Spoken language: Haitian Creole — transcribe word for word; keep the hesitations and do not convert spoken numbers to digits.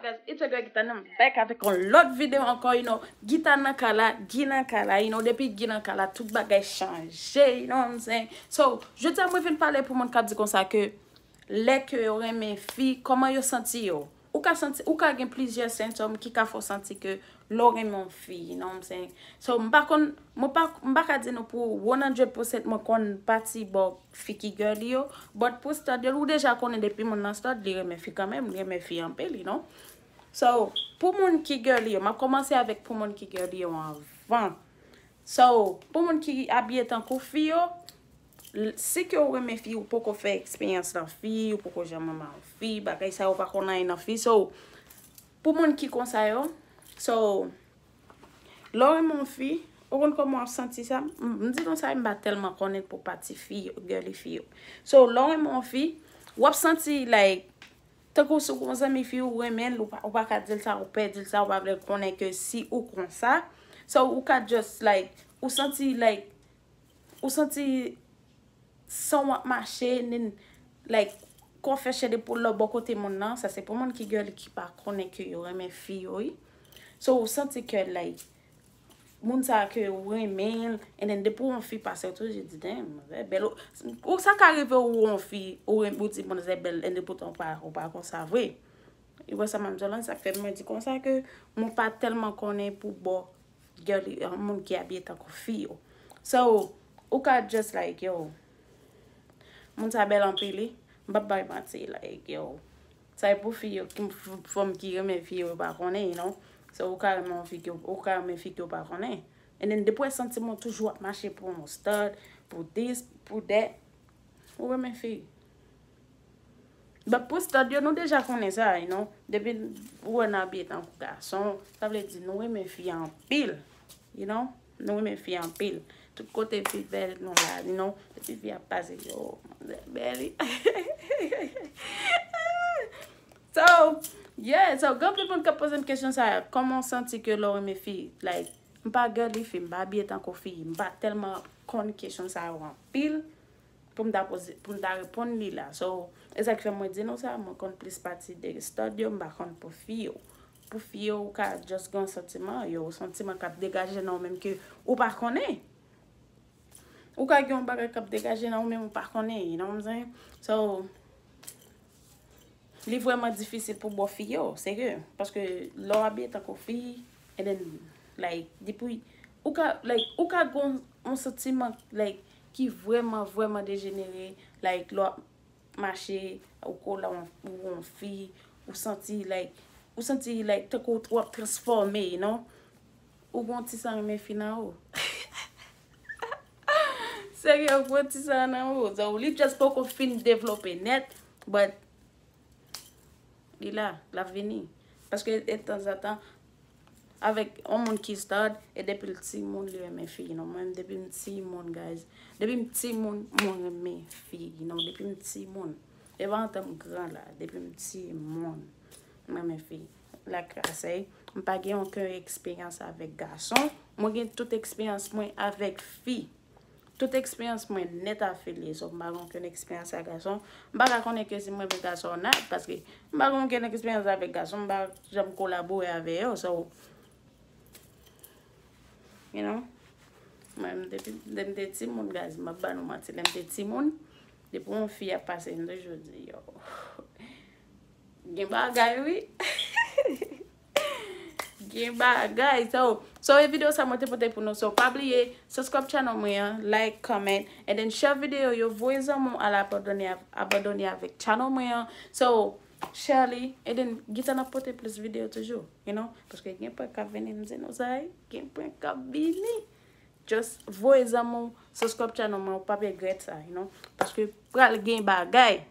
Guys, it's your girl Gita, and I'm back avèk yon lòt videyo ankò, you know. Gita nan kay la, Gi nan kay la, you know. Depi Gi nan kay la, tout bagay chanje, you know what I'm saying? So, jodi a mwen vin pale pou moun k ap di konsa ke lè ke yo renmen fi, kòman yo santi yo? Ou ka santi, ou ka gen plizyè sentòm ki ka fè w santi ke lè w renmen yon fi, you know what I'm saying? So, m pa konn, mwen pa, m pa ka di nou pou one hundred percent mwen konn pati bò fi ki girly yo, but pou stud yo, ou deja konnen depi moun nan stud, li renmen fi kanmenm, li renmen fi anpil, you know. So, pou moun ki girly yo, m ap kòmanse avèk pou moun ki girly yo anvan. So, pou moun ki abiye tankou fi yo, l- si ke ou renmen fi, ou poko fè eksperyans nan fi, ou poko janm renmen yon fi, bagay sa yo pa konn anyen nan fi. So, pou moun ki konsa yo, so, lè w renmen yon fi, ou konn kòman w ap santi sa? M m di nou sa, m pa tèlman konnen pou pati fi yo, girly fi yo. So, lè w renmen yon fi, w ap santi, like, tankou si w gon zanmi fi ou renmen l, ou pa, ou pa ka di l sa, ou pè di l sa, ou pa vle l konnen ke si ou konsa. So, ou ka just, like, ou santi, like, ou santi san w ap mache, nen, like, kò fè chè depi w lò bò kote moun nan, sa se pou moun ki girly ki pa konnen ke yo renmen fi yo, wi. So, ou santi ke, like, moun sa ke ou renmen l, and then depi w yon fi pase, ou toujou di, "Damn, manzè bèl." Ou, ou sa ka rive ou yon fi, ou renmen, ou di, "Manzè bèl," and then poutan ou pa, ou pa konsa vre. Ou wè sa m ap di w la, sa k fè mwen di konsa ke mwen pa tèlman konnen pou bò girly, moun ki abiye tankou fi yo. So, ou ka just like, yo, moun sa bèl anpil, wi. M p ap bay manti, like, yo. Sa e pou fi yo, ki, fanm ki renmen fi yo, yo pa konnen, you know. So, ou ka renmen fi ki, ou ka renmen fi ki yo pa konnen. And then, depi w santi mwen toujou ap mache pou yon stud, pou this, pou that, ou renmen fi. But pou stud yo, nou deja konnen sa, you know. Depi ou wè n abiye tankou gason, sa vle di nou renmen fi anpil, you know. Nou renmen fi anpil. Tout kote fi bèl nou la, you know. Depi fi ap pase, yo, manzè bèl, wi. So, yeah, so, gen anpil moun k ap poze m kesyon sa, kòman w santi ke lè w renmen fi? Like, m pa girly fi, m pa abiye tankou fi, m pa tèlman konn kesyon sa yo anpil pou m ta poze, pou m ta reponn li la. So, e sa k fè mwen di nou sa, mwen konn plis pati de stud yo, m pa konn pou fi yo. Pou fi yo, ou ka just gen yon santiman, yo, yon santiman k ap degaje nan ou menm ke ou pa konnen. Ou ka gen yon bagay k ap degaje nan ou menm ou pa konnen, you know what I'm saying? So, li vrèman difisil pou bò fi yo, serye. Paske lè w abiye tankou fi, and then, like, depi, ou ka, like, ou ka gen yon, yon santiman, like, ki vrèman, vrèman dejenere, like, lè w ap mache, ou kola, ou, ou yon fi, ou santi, like, ou santi, like, tankou w ap transfòme, you know? Ou gon ti san renmen fi nan ou. Serye, ou gon ti san nan ou. So, li just poko fin devlope nèt, but li la, l ap vini. Paske, e tanzantan, avèk yon moun ki stud, e depi l timoun, li renmen fi, you know. Mwen, depi m timoun, guys, depi m timoun, mwen renmen fi, you know, depi m timoun. E pa antan m gran la, depi m timoun, mwen renmen fi. Lakras, ey. M pa gen okenn eksperyans avèk gason. Mwen gen tout eksperyans mwen avèk fi. Tout eksperyans mwen nèt afilye, so m pa gen okenn eksperyans ak gason. M pa ka konnen ke si m renmen gason ou not, paske m pa gen okenn eksperyans avèk gason, m pa janm kolabore avè yo, so, you know, mwen, depi lè m te timoun, guys, m ap ba nou manti, lè m te timoun, depi yon fi ap pase, m toujou di, yo, gen bagay, wi. Gen bagay. So, so e videyo sa mwen te pote pou nou. So, pa bliye, subscribe channel mwen an, like, comment, and then share videyo yo, voye zanmi w al abandone, abandone avèk channel mwen an. So, share li, and then Gita ap pote plis videyo toujou, you know? Paske gen prank k ap vini, m di nou sa, gen prank k ap vini. Just voye zanmi w, subscribe channel mwen, ou p ap regrèt sa, you know? Paske pral gen bagay.